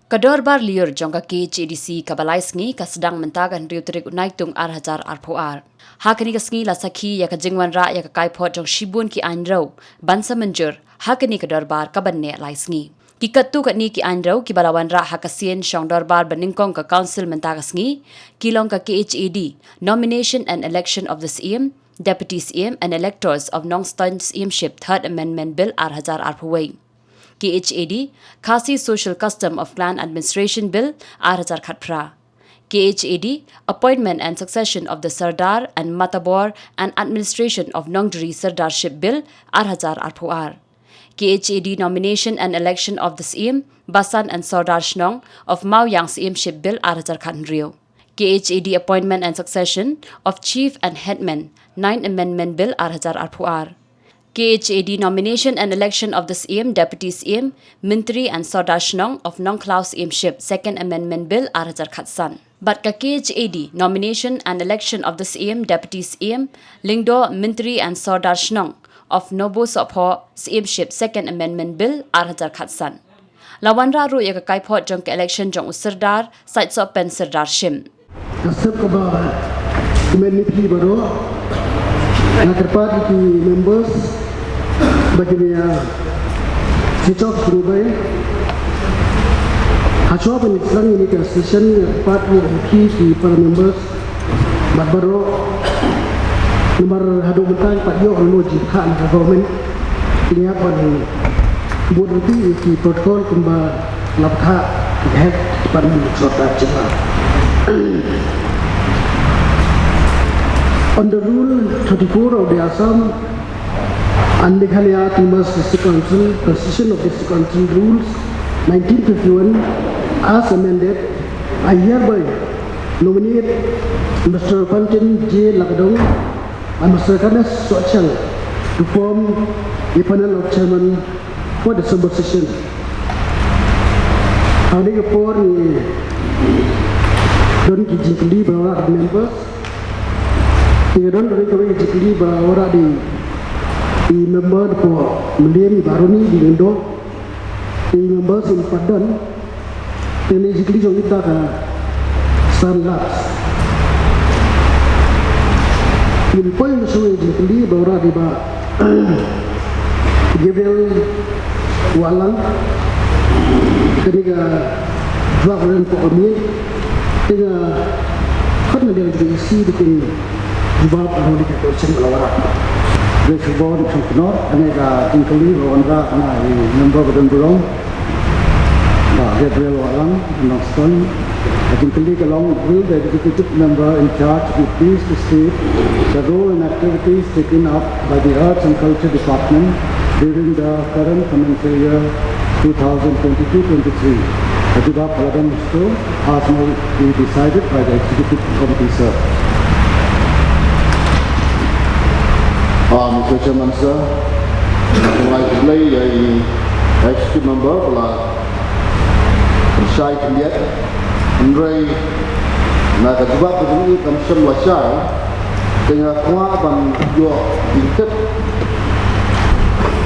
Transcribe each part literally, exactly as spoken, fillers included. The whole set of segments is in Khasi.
Ka dorbar lyiur jong ka K H A D C kaba lai sngi ka sdang mynta ka hynriew tarik u Naitung ar hajar arphew ar. Ha kane ka sngi la sakhi ïa ka jingwanrah ïa ka kaiphod jong shibun ki ainrew ban sa mynjur ha kane ka dorbar kaban neh lai sngi. Ki katto katne ki ainrew kiba la wanrah ha ka sien shong dorbar banyngkong ka Council mynta ka sngi ki long ka K H A D, Nomination and Election of the Syiem, Deputy Syiem and Electors of Nongstoiñ Syiemship Third Amendment Bill ar hajar arphew wei. K H A D, Khasi Social Custom of Clan Administration Bill ar hajar khatphra. K H A D, Appointment and Succession of the Sardar and Matabor and Administration of Nongdri Sardarship Bill ar hajar arphew ar. K H A D, Nomination and Election of the Syiem, Basan and Sordar Shnong of Mawiang Syiemship Bill ar hajar khathynriew. K H A D, Appointment and Succession of Chief and Headman, Ninth Amendment Bill ar hajar arphew ar. K H A D, Nomination and Election of the Syiem, Deputy Syiem, Myntri and Sordar Shnong of Nongkhlaw Syiemship, Second Amendment Bill ar hajar khatsan. Bad ka K H A D, Nomination and Election of the Syiem, Deputy Syiem, Lyngdoh, Myntri and Sordar Shnong of Nobosohphoh Syiemship, Second Amendment Bill ar hajar khatsan. La wanrah ruh ïa ka kaiphod jong ka election jong u Sardar Saitsohpen Sardar Shim. Ka step kaba kmen ïa phi baroh, nga kyrpad ïa ki members ba kin ïa sngewthuh sngewbha. Hashwa ban sdang ïa ka session, nga kyrpad ïa phi ki para members bad baroh, namar haduh mynta pat ïoh ïa ka jingkha na ka government. Te nga ban bud ruh ïa ki protocol kumba la bthah ki head department sorkar jylla. Under Rule thirty-four of the Assam and Meghalaya Autonomous District Council, Constitution of District Council Rules nineteen fifty-one, as amended, I hereby nominate Mister Pantin J Lakadong and Mister Kenneth Sohchiang to form a panel of chairman for December session. Hangne ka por ngi don ki jingkylli ba la wanrah members. Ngi don ruh kawei ka jingkylli ba la wanrah da i member hapoh Mylliem, i Bah Ronnie Lyngdoh. Te i member sien pat don. Te kane ka jingkylli jong ngi ka dei ka san lakhs. Ngin poi sha kawei ka jingkylli ba wanrah da i Bah Gabriel Wahlang. Kane ka jubab ruh hapoh ka miet. Te nga khot na liang jong ka E C ba kin jubab ïa kane ka question ba la wanrah. Khublei shibun Seng Kynnoh, kane ka jingkylli ba la wanrah na i member ba don burom, Bah Gabriel Wahlang, Nongstoiñ. Ka jingkylli ka long, will the executive member in charge be pleased to state the role and activities taken up by the Arts and Culture Department during the current financial year two thousand twenty-two twenty-three? Ka jubab ka la don hangne, as may be decided by the Executive Committee, sir. Ah, Mister Chairman, sir, nga ai khublei ïa i Executive Member ba la pynshai khyndiat. Hynrei na ka jubab ka jong i kam shym la shai, te nga kwah ban ïoh jingtip.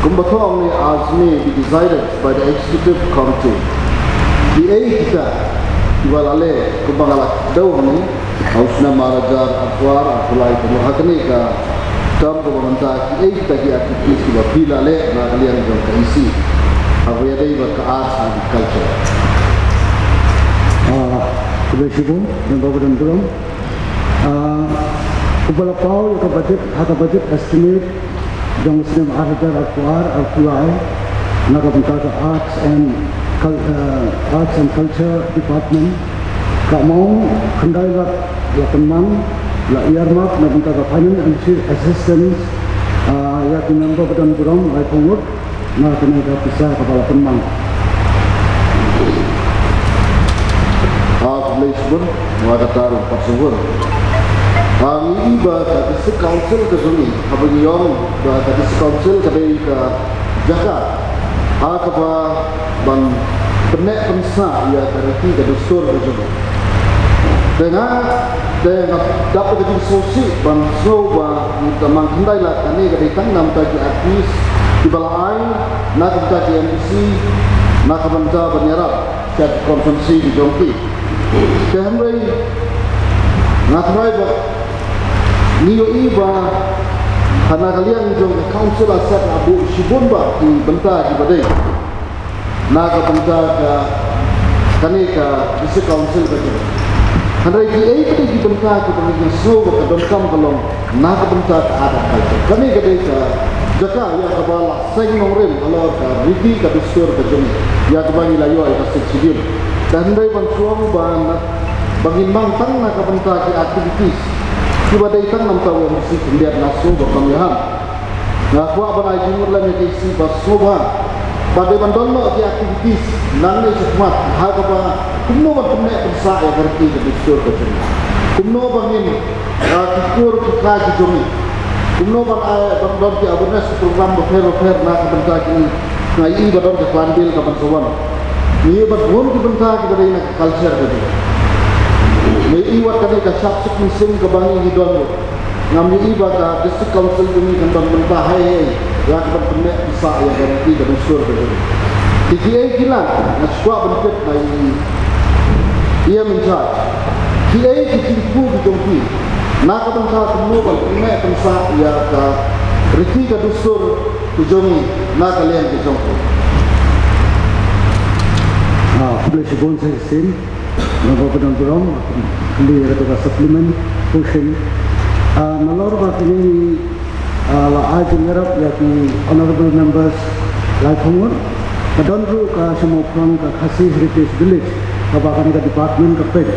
Kumba thoh hangne, as may be decided by the Executive Committee. Kiei kita kiba la leh, kumba nga la kdew hangne, ha u snem ar hajar arphew ar, arphew lai, kumba ha kane ka term kaba mynta, kiei kita ki activities kiba phi la leh na ka liang jong ka E C haba ïadei bad ka arts and culture? Ah, khublei shibun, Member ba don burom. Ah, kumba la paw ïa ka budget, ha ka budget estimate jong u snem ar hajar arphew ar arphew lai, na ka bynta ka Arts and Cul-, eh, Arts and Culture Department, ka amount khyndai lak la pynmang, la earmark na ka bynta ka financial assistance, ah, ïa ki member ba don burom laiphew ngut, na kane ka pisa kaba la pynmang. Ah, khublei shibun, nga kata ruh pat shibun. Ah, ngi i ba ka District Council ka jong ngi, haba ngi ong ba ka District Council ka dei ka jaka ha kaba ban pynneh pynsah ïa ka riti ka dustur ka jong ngi. Te nga, te nga dap da ka jingsngewsih ban sngew ba ngi tang mang khyndai lak, kane ka dei tang na ka bynta ki artist kiba la ai na ka bynta ki M D C, na ka bynta ban ïarap Sha ka constituency ka jong ki. Te hynrei nga tharai ba ngi ïohi ba ha na ka liang jong ka council asset la buh shibun bah ki bynta kiba dei na ka bynta ka kane ka district council ka jong. Hynrei kiei kiei ki bynta kiba ngi sngew ba ka donkam ka long na ka bynta ka art and culture. Kane ka dei ka jaka ïa kaba la seng nongrim halor ka riti ka dustur ka jong ngi, ïa kaba ngi la ïoh ïa ka Sixth Schedule. Te hynrei ban shu ong ba na, ba ngin mang tang na ka bynta ki activities kiba dei tang na ka bynta u MDC khyndiat, nga sngew ba kam ïaham. Nga kwah ban ai jingmut lem ïa ka EC ba sngewbha ba dei ban don noh ki activities nangne shakhmat ha kaba kumno ban pynneh pynsah ïa ka riti ka dustur ka jong ngi, kumno ba ngin, ah, ki kur ki kha ki jong ngi, kumno ban ai, ban don ki awareness program bapher bapher na ka bynta ki. Nga ïohi ba don ka clan bill kaban sa wan, ngi ïohi ba don ki bynta kiba dei na ka culture ka jong ngi. Nga ïohi wat kane ka shap suk mynsiem kaba ngi don. Ngam ïohi ba ka district council jong ngi kan don bynta hei hei ïa ka ban pynneh pynsah ïa ka riti ka dustur ka jong ngi. Te kiei ki la, nga shu kwah ban tip na i EM in charge, kiei ki jingkyrkhu ki jong ki na ka bynta kumno ban pynneh pynsah ïa ka riti ka dustur ka jong ngi na ka liang ka jong ki. Ah, khublei shibun sa shisien. Naba ba don burom, khublei ïa kata ka supplement question. Ah, nalor ba kine ngi, ah, la ai jingïarap ïa ki honorable members laiphew ngut, ka don ruh ka sha Mawphlang ka Khasi Heritage Village, kaba kane ka department ka peit.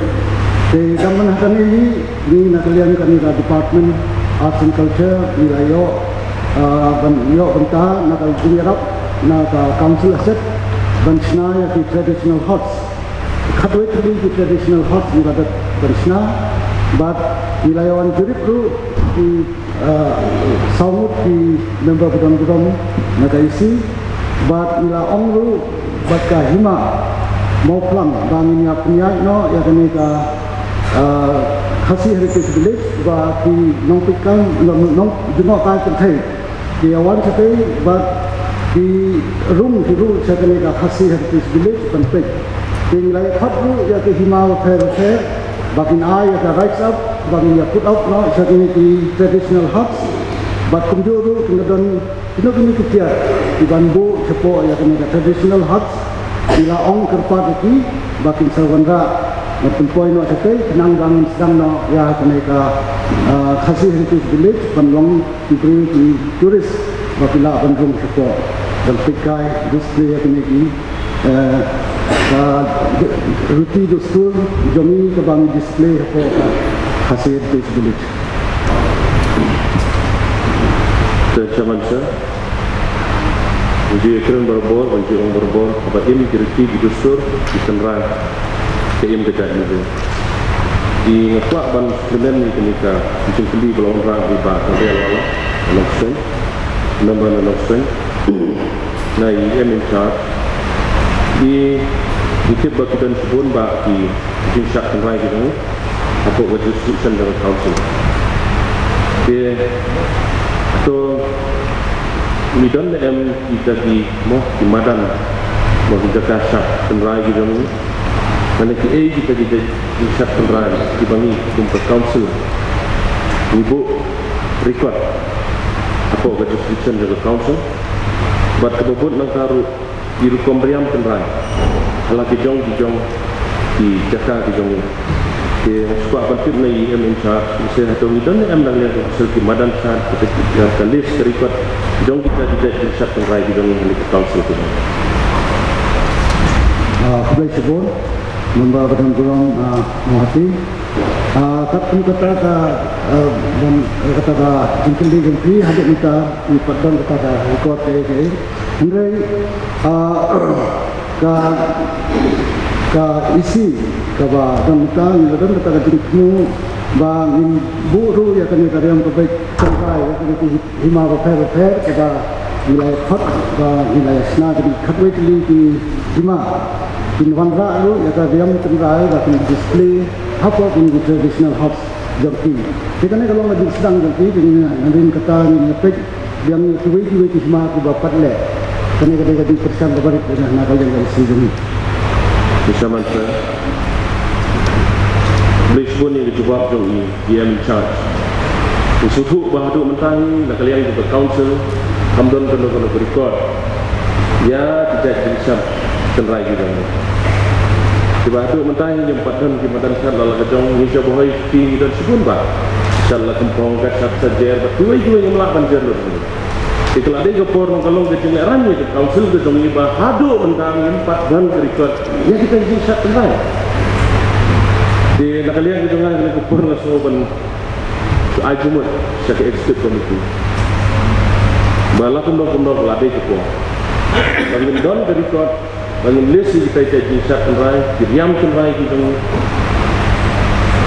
Te dang mynta kane hi, ngi na ka liang kane ka department Arts and Culture, ngi la ïoh, ah, ban ïoh bynta na ka jingïarap na ka council asset ban shna ïa ki traditional huts. Khatwei tylli ki traditional huts ngi la dep ban shna. Bad ngi la ïa wan jurip ruh ki, ah, saw ngut ki member ba don burom na ka EC. Bad ngi la ong ruh bad ka hima Mawphlang ba ngin ïa pynïaid noh ïa kane ka, ah, Khasi Heritage Village ba ki nongpeitkai, nong, nong, jngohkai kynthei ki ïa wan shatei bad ki rung ki ruh sha kane ka Khasi Heritage Village ban peit. Te ngi la ïa khot ruh ïa ki hima bapher bapher ba kin ai ïa ka rise up ba kin ïa put up noh sha kine ki traditional huts. Bad kumjuh ruh kin don kino kino ki tiar ki ban buh shapoh ïa kane ka traditional huts. Ngi la ong kyrpad ïa ki ba kin sa wanrah ban pynpoi noh shatei khnang ba ngin sdang noh ïa kane ka, ah, Khasi Heritage Village ban long ki briew ki tourist ba ki lah ban rung shapoh ban peitkai, display ïa kine ki, eh, ka riti dustur jong ngi kaba ngi display hapoh ka Khasi Heritage Village. Te Chairman Sir, ngi ju ïakren barabor, ngi ju ong barabor ba im ki riti ki dustur ki tynrai ka im ka jaitbynriew. Te nga kwah ban supplement ïa kane ka jingkylli ba la wanrah da i Bah Gabriel Wala na Nongstoiñ, member na Nongstoiñ, na i EM in charge. Te ngi tip ba ki don shibun bah ki jingshad tynrai ki jong ngi hapoh ka jurisdiction jong ka council. Te to ngi don ne em kita ki mo ki madan mo ki jaka shad tynrai ki jong ngi? Lane kiei kita ki jaka shad tynrai kiba ngi kum ka council ngi buh record hapoh ka jurisdiction jong ka council? Bad kaba bud nangta ruh ki rukom riam tynrai ha la ki jong ki jong ki jaka ki jong ngi. Te nga sngewkwah ban tip na i EM in charge, lehse hato ngi don ne em na ka liang ka council ki madan shad, kita ki, ka list, ka record jong kita ki jaka shad tynrai ki jong ngi ha la ka council ki jong ngi. Ah, khublei shibun, Member ba don burom, ah, Mawhati. Ah, katkum kata ka, ah, ban, kata ka jingkylli jong phi, haduh mynta ngi pat don kata ka record kaei kaei. Hynrei, ah, ka, ka EC kaba don mynta ngi la don kata ka jingthmu ba ngin buh ruh ïa kane ka riam ka beit tynrai ïa kane ka hima bapher bapher kaba ngi la ïa khot ba ngi la ïa shna kane khatwei tylli ki hima kin wanrah ruh ïa ka riam tynrai ba kin display hapoh kine ki traditional huts jong ki. Te kane ka long ka jingsdang jong ki, te ngin ïa, ngin ïa kata ngin ïa peit biang ïa kiwei kiwei ki hima kiba pat leh. Kane ka dei ka jingkyrshan kaba rit na ka liang ka EC jong ngi. Ki samantha. Blei shibun ïa ka jubab jong i, i em in charge. Ngi sngewthuh ba haduh mynta hi na ka liang jong ka council kam don kano kano ka record ïa ki jait jingshad tynrai ki jong ngi. Kiba haduh mynta hi ngim pat don ki madan shad la la ka jong ngi, sha Bhoi Shuti ngi don shibun ba shad la Kymphong, ka shad Sajer bad kiwei kiwei ngim lah ban jer lut. Te ka la dei ka por, ka long ka jingïaran ïa ka council ka jong ngi ba haduh mynta ngim pat don ka record ïa kita ki jingshad tynrai. Te na ka liang ka jong nga, ka por nga sngew ban ai jingmut sha ka executive committee ba la kumno kumno ka la dei ka por ba ngin don ka record, ba ngin list ïa kita ki jingshad tynrai, ki riam tynrai ki jong ngi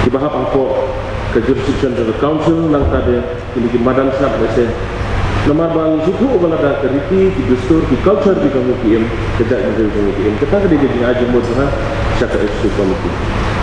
kiba hap hapoh ka jurisdiction jong ka council, nangta de kine ki madan shad lehse. Namar ba ngi sngewthuh ba lada ka riti, ki dustur, ki culture ki jong ngi ki im, ka jaitbynriew jong ngi ki im. Kata ka dei ka jingai jingmut jong nga sha ka executive committee.